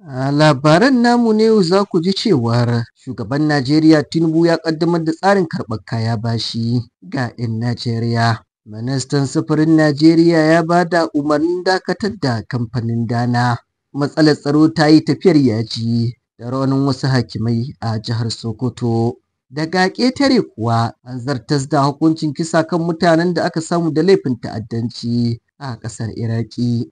A labaran namu na yau za ku ji cewar shugaban Najeriya Tinubu ya ƙaddamar da tsarin karɓar kaya bashi ga 'yan Najeriya. Ministan sufurin Najeriya ya ba da umarnin dakatar da kamfanin Dana. Matsalar tsaro ta yi tafiyar yaji da raunin wasu hakimai a jihar Sokoto. Daga ƙetare kuwa an zartas da hukuncin kisa kan mutanen da aka samu da laifin ta'addanci a ƙasar Iraki.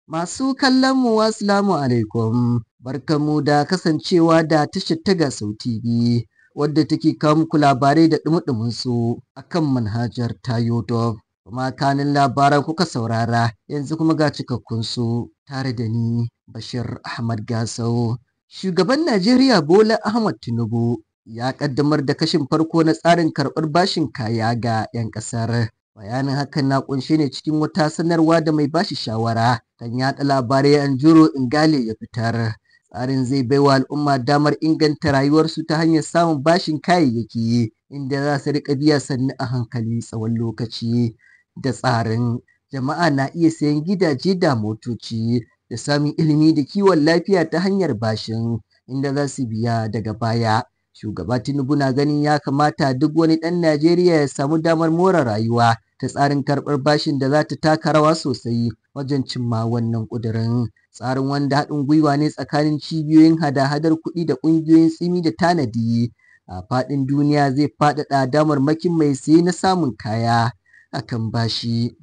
Masu kallon mu assalamu alaikum. Barkanmu da kasancewa da tashar ta Gasau TV wadda take kawo muku labarai da ɗumi su akan manhajar ta YouTube. Kuma kanin labaran kuka saurara yanzu kuma ga cikakkun su tare da ni Bashir Ahmad Gasau. Shugaban Najeriya Bola Ahmad Tinubu ya ƙaddamar da kashin farko na tsarin karɓar bashin kaya ga 'yan ƙasar. Bayanin hakan na ƙunshe ne cikin wata sanarwa da mai bashi shawara kan yaɗa labarai Anjuro Ingale ya fitar. Tsarin zai baiwa al'umma damar inganta rayuwarsu ta hanyar samun bashin kayayyaki inda za su riƙa biya sannu a hankali tsawon lokaci. Da tsarin, jama'a na iya sayen gidaje da motoci da samun ilimi da kiwon lafiya ta hanyar bashin inda za su biya daga baya. Shugaba Tinubu na ganin ya kamata duk wani ɗan Najeriya ya samu damar more rayuwa ta tsarin karɓar bashin da za ta taka rawa sosai wajen cimma wannan ƙudurin. Tsarin wanda haɗin gwiwa ne tsakanin cibiyoyin hada-hadar kuɗi da ƙungiyoyin tsimi da tanadi a faɗin duniya zai faɗaɗa damarmakin mai saye na samun kaya akan bashi.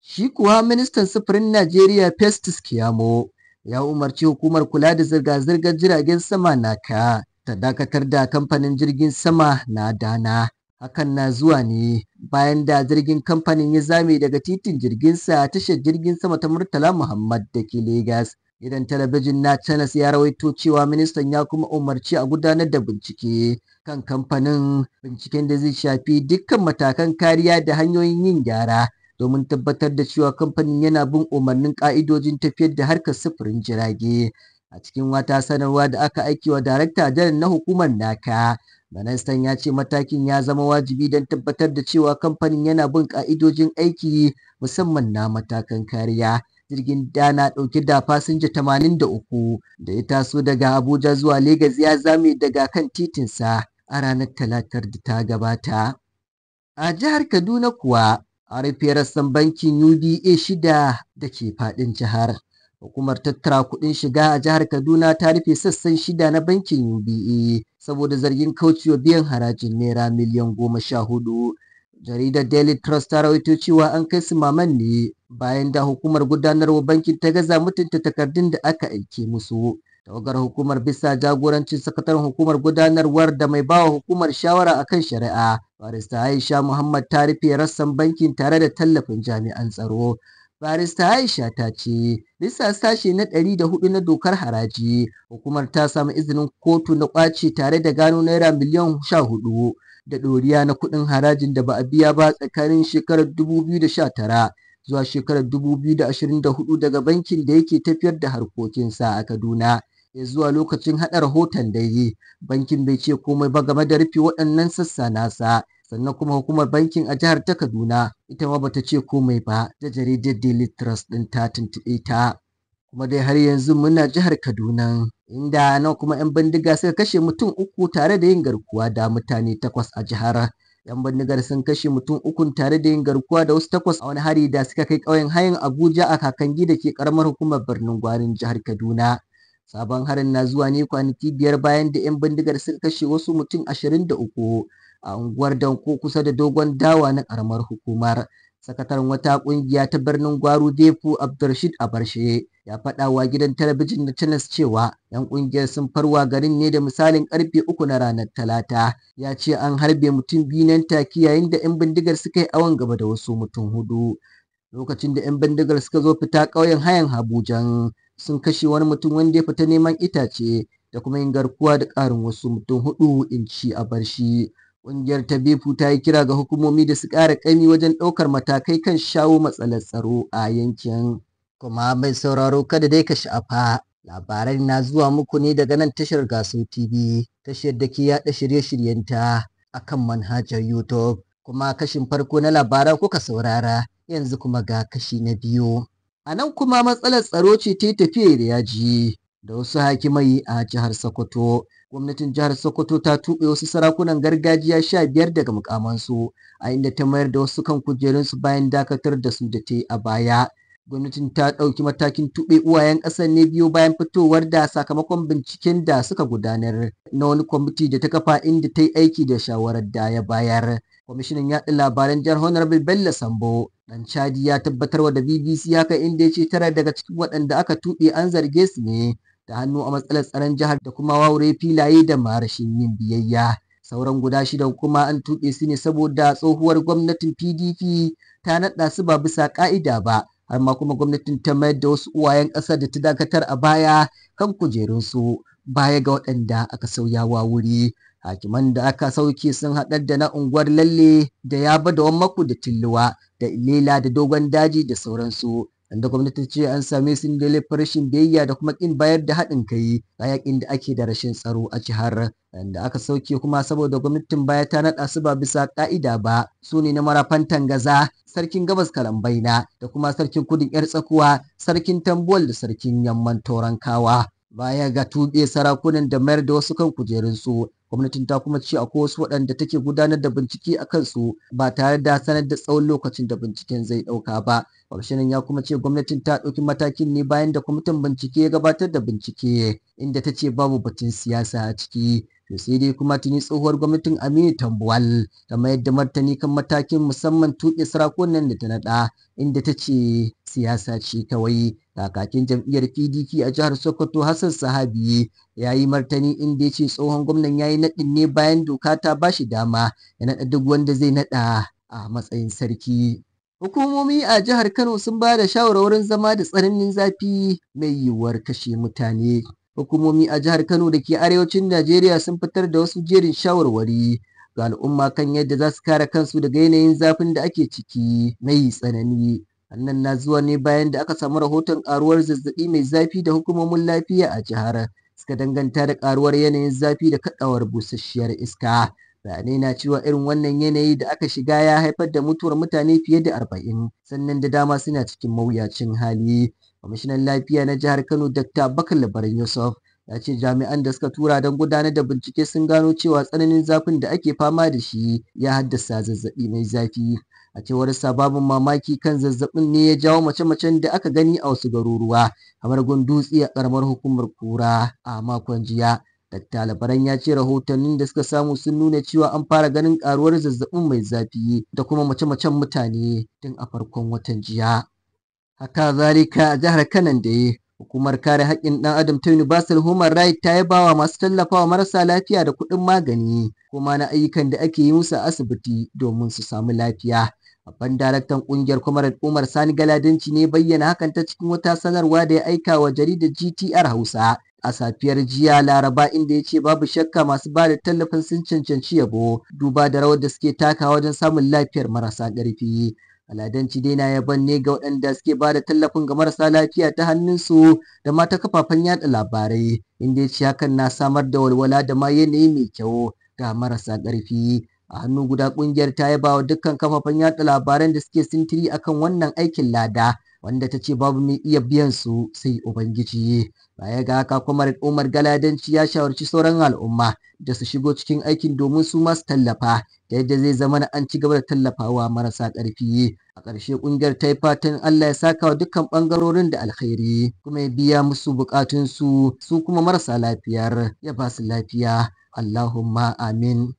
Shi kuwa ministan sufurin Najeriya Festus Keyamo ya umarci hukumar kula da zirga-zirgar jiragen sama naka ta dakatar da kamfanin jirgin sama na Dana. Hakan na zuwa ne bayan da jirgin kamfanin ya zame daga titin jirginsa a tashar jirgin sama ta Murtala Muhammad da ke Legas. Gidan talabijin na Channels ya rawaito cewa ministan ya kuma umarci a gudanar da bincike kan kamfanin, binciken da zai shafi dukkan matakan kariya da hanyoyin yin gyara domin tabbatar da cewa kamfanin yana bin umarnin ƙa'idojin tafiyar da harkar sufurin jirage. A cikin wata sanarwa da aka aiki wa Darakta Janar na hukumar naka, ministan ya ce matakin ya zama wajibi don tabbatar da cewa kamfanin yana bin ƙa'idojin aiki musamman na matakan kariya. Jirgin Dana ɗauke da fasinja 83 da ya taso daga Abuja zuwa Legas ya zame daga kan titinsa a ranar Talatar da ta gabata. A jihar Kaduna kuwa, an rufe rassan bankin UBA shida da ke faɗin jihar. Hukumar tattara kuɗin shiga a jihar Kaduna ta rufe sassan shida na bankin UBA saboda zargin kaucewa biyan harajin naira miliyan 14. Jaridar Daily Trust ta rawaito cewa an kai su maman ne bayan da hukumar gudanarwa bankin ta gaza mutunta takardun da aka aike musu. Tawagar hukumar bisa jagorancin sakataren hukumar gudanarwar da mai bawa hukumar shawara akan shari'a, Barista Aisha Muhammad, ta rufe rassan bankin tare da tallafin jami'an tsaro. Barista Aisha ta ce bisa sashe na 104 na dokar haraji, hukumar ta samu izinin kotu na ƙwace tare da gano naira miliyan 14 da ɗoriya na kuɗin harajin da ba a biya ba tsakanin shekarar 2019 zuwa shekarar 2024 daga bankin da yake tafiyar da harkokinsa a Kaduna. Ya zuwa lokacin haɗa rahoton dai, bankin bai ce komai ba game da rufe waɗannan sassa nasa. Sannan kuma hukumar bankin a jihar ta Kaduna ita ma bata ce komai ba da jaridar Daily Trust ɗin ta tuntuɓe ta. Kuma dai har yanzu muna jihar Kaduna, inda nan kuma 'yan bindiga suka kashe mutum uku tare da yin garkuwa da mutane takwas a jihar. 'Yan bindigar sun kashe mutum ukun tare da yin garkuwa da wasu takwas a wani hari da suka kai ƙauyen Hayin Abuja a Kakangi da ke ƙaramar hukumar Birnin Gwarin jihar Kaduna. Sabon harin na zuwa ne kwanaki 5 bayan da 'yan bindigar suka kashe wasu mutum 23 a unguwar Danko kusa da Dogon Dawa na ƙaramar hukumar. Sakataren wata ƙungiya ta Birnin Gwaru Defu, Abdulrashid Abarshe, ya faɗa wa gidan talabijin na Channels cewa 'yan ƙungiyar sun farwa garin ne da misalin karfe 3 na ranar Talata. Ya ce an harbe mutum biyu nan take yayin da 'yan bindigar suka yi awon gaba da wasu mutum hudu. Lokacin da 'yan bindigar suka zo fita ƙauyen Hayan Habujan, sun kashe wani mutum wanda ya fita neman itace da kuma yin garkuwa da ƙarin wasu mutum hudu, in ci a barshi. Ƙungiyar ta Befu ta yi kira ga hukumomi da su ƙara ƙaimi wajen ɗaukar matakai kan shawo matsalar tsaro a yankin. Kuma mai sauraro, kada dai ka sha'afa, labaran na zuwa muku ne daga nan tashar Gasau TV, tashar da ke yaɗa shirye-shiryenta a kan manhajar YouTube. Kuma kashin farko na labaran kuka saurara, yanzu kuma ga kashi na biyu. A nan kuma matsalar tsaro ce ta tafiya da yaji da wasu hakimai a jihar Sokoto. Gwamnatin jihar Sokoto ta tuɓe wasu sarakunan gargajiya 15 daga mukamansu, a inda ta mayar da wasu kan kujerunsu bayan dakatar da su da ta yi a baya. Gwamnatin ta ɗauki matakin tuɓe uwayen ƙasar ne biyo bayan fitowar da sakamakon binciken da suka gudanar na wani kwamiti da ta kafa, inda ta yi aiki da shawarar da ya bayar. Kwamishinan yaɗa labaran jihar, Honorable Bello Sambo Dan Chadi, ya tabbatarwa da BBC haka, inda ya ce tara daga cikin waɗanda aka tuɓe an zarge su ne da hannu a matsalar tsaron jihar da kuma wawure filaye da ma rashin yin biyayya. Sauran guda shidan kuma an tuɓe su ne saboda tsohuwar gwamnatin PDP ta naɗa su ba bisa ƙa'ida ba, har ma kuma gwamnatin ta mayar da wasu uwayen ƙasar da ta dakatar a baya kan kujerunsu baya ga waɗanda aka sauyawa wuri. Hakiman da aka sauke sun haɗar da na unguwar Lalle da Yaba da Wammaku da Tilluwa da Ilela da Dogon Daji da sauransu, inda gwamnati ce an same su da laifin rashin biyayya da kuma ƙin bayar da haɗin kai a yakin da ake da rashin tsaro a jihar. Inda aka sauke kuma saboda gwamnatin baya ta naɗa su ba bisa ƙa'ida ba su ne na Marafan Tangaza, Sarkin Gabas Kalambaina, da kuma Sarkin Kudin Yar Tsakuwa, Sarkin Tambuwal da Sarkin Yamman Torankawa. Baya ga tuɓe sarakunan da mayar da wasu kan kujerunsu, gwamnatin ta kuma ce akwai wasu waɗanda take gudanar da bincike a kansu ba tare da sanar da tsawon lokacin da binciken zai ɗauka ba. Kwamishinan ya kuma ce gwamnatin ta ɗauki matakin ne bayan da kwamitin bincike ya gabatar da bincike, inda ta ce babu batun siyasa a ciki. To sai dai kuma tuni tsohuwar gwamnatin Aminu Tambuwal ta mayar da martani kan matakin, musamman tuɓe sarakunan da ta naɗa, inda ta ce siyasa ce kawai. Kakakin jam'iyyar PDP a jihar Sokoto, Hassan Sahabi, ya yi martani, inda ya ce tsohon gwamnan ya yi naɗin ne bayan doka ta ba shi dama ya naɗa duk wanda zai naɗa a matsayin sarki. Hukumomi a jihar Kano sun ba da shawarwarin zama da tsananin zafi mai yiwuwar kashe mutane. Hukumomi a jihar Kano da ke arewacin Najeriya sun fitar da wasu jerin shawarwari ga al'umma kan yadda za su kare kansu daga yanayin zafin da ake ciki mai tsanani. Wannan na zuwa ne bayan da aka samu rahoton karuwar zazzabi mai zafi da hukumomin lafiya a jihar suka danganta da karuwar yanayin zafi da kaɗawar busasshiyar iska. Bayanai na cewa irin wannan yanayi da aka shiga ya haifar da mutuwar mutane fiye da 40, sannan da dama suna cikin mawuyacin hali. Kwamishinan lafiya na jihar Kano, Dr. Bakar Labaran Yusuf, ya ce jami'an da suka tura don gudanar da bincike sun gano cewa tsananin zafin da ake fama da shi ya haddasa zazzabi mai zafi. A cewar sa, babu mamaki kan zazzabin ne ya jawo mace-macen da aka gani a wasu garuruwa kamar Gundutse a karamar hukumar Kura a makon jiya. Dr. Labaran ya ce rahotannin da suka samu sun nuna cewa an fara ganin karuwar zazzabin mai zafi da kuma mace-macen mutane tun a farkon watan jiya. Haka zalika a jihar Kanan da hukumar kare haƙƙin ɗan adam ta Universal Human Rights ta yaba wa masu tallafawa marasa lafiya da kuɗin magani kuma na ayyukan da ake yi musu a asibiti domin su samu lafiya. Babban daraktan ƙungiyar, Comrade Umar Sani Galadanci, ne bayyana hakan ta cikin wata sanarwa da ya aika wa jaridar GTR Hausa a safiyar jiya Laraba, inda ya ce babu shakka masu ba da tallafin sun cancanci yabo duba da rawar da suke takawa wajen samun lafiyar marasa ƙarfi. Aladanci dai na yaban ne ga waɗanda suke ba da tallafin ga marasa lafiya ta hannunsu da ma ta kafafen yada labarai, inda ya ce hakan na samar da walwala da ma yanayi mai kyau ga marasa ƙarfi. A hannu guda, ƙungiyar ta yaba wa dukkan kafafen yada labaran da suke sintiri akan wannan aikin lada, wanda ta ce babu mai iya biyan su sai Ubangiji. Baya ga haka, Kwamar Umar Galadanci ya shawarci sauran al'umma da su shigo cikin aikin domin su masu tallafa da yadda zai zama na an ci gaba da tallafawa marasa ƙarfi. A ƙarshe, ƙungiyar ta yi fatan Allah ya saka wa dukkan ɓangarorin da alkhairi, kuma ya biya musu buƙatunsu, su kuma marasa lafiyar ya ba su lafiya. Allahumma amin.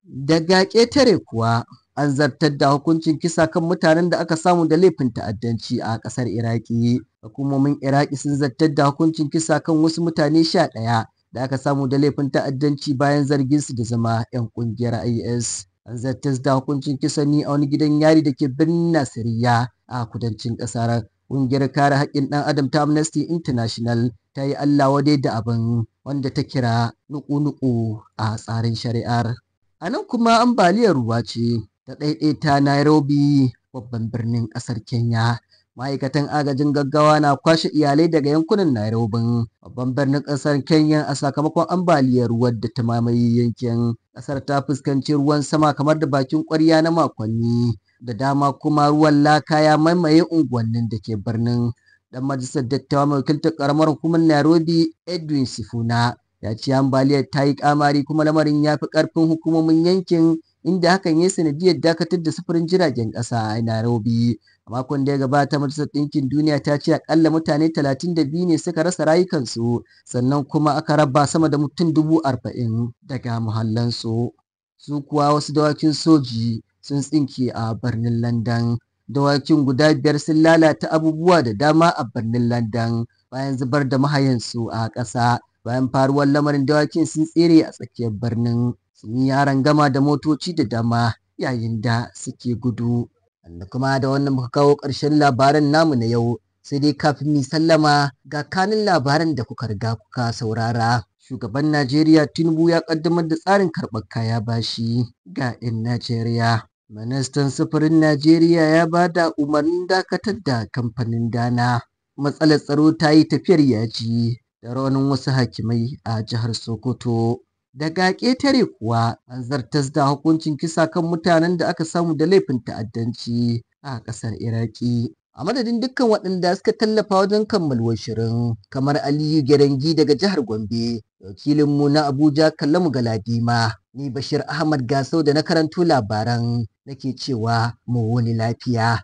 Daga ƙetare kuwa, an zartar da hukuncin kisa kan mutanen da aka samu da laifin ta'addanci a ƙasar Iraki. Hukumomin Iraki sun zartar da hukuncin kisa kan wasu mutane 11 da aka samu da laifin ta'addanci bayan zargin su da zama 'yan ƙungiyar IS. An zartar da hukuncin kisa ne a wani gidan yari da ke birnin Nasiriya a kudancin ƙasar. Ƙungiyar kare haƙƙin ɗan adam ta Amnesty International ta yi Allah wadai da abin, wanda ta kira nuku-nuku a tsarin shari'ar. A nan kuma ambaliyar ruwa ce ta ɗaiɗaita Nairobi, babban birnin ƙasar Kenya. Ma'aikatan agajin gaggawa na kwashe iyalai daga yankunan Nairobi, babban birnin ƙasar Kenya, a sakamakon ambaliyar ruwan da ta mamaye yankin. Ƙasar ta fuskanci ruwan sama kamar da bakin ƙwarya na makonni da dama, kuma ruwan laka ya mamaye unguwannin da ke birnin. Dan majalisar dattawa mai wakiltar ƙaramar hukumar Nairobi Edwin Sifuna ya ce ambaliyar ta yi kamari kuma lamarin ya fi ƙarfin hukumomin yankin, inda hakan ya sanadiyar dakatar da sufurin jiragen ƙasa a Nairobi. A makon da ya gabata, Majalisar Ɗinkin Duniya ta ce akalla mutane 32 ne suka rasa rayukansu, sannan kuma aka raba sama da mutum 40,000 daga muhallansu. Su kuwa wasu dawakin soji sun tsinke a birnin London. Dawakin guda 5 sun lalata abubuwa da dama a birnin London bayan zubar da mahayansu a ƙasa. Bayan faruwar lamarin, dawakin sun tsere a tsakiyar birnin, sun yi gama da motoci da dama yayin da suke gudu. Wanda kuma da wannan muka kawo ƙarshen labaran namu na yau, sai dai kafin mu sallama ga kanin labaran da kuka riga kuka saurara. Shugaban Najeriya Tinubu ya ƙaddamar da tsarin karɓar kaya bashi ga 'yan Najeriya. Ministan sufurin Najeriya ya ba da umarnin dakatar da kamfanin Dana. Matsalar tsaro ta yi tafiyar yaji da raunin wasu hakimai a jihar Sokoto. Daga ƙetare kuwa, an zartas da hukuncin kisa kan mutanen da aka samu da laifin ta'addanci a ƙasar Iraki. A madadin dukkan waɗanda suka tallafa wajen kammaluwar shirin, kamar Aliyu Gerengi daga jihar Gombe, wakilinmu na Abuja Kallamu Galadima, ni Bashir Ahmad Gasau da na karanto labaran nake cewa mu wuni lafiya.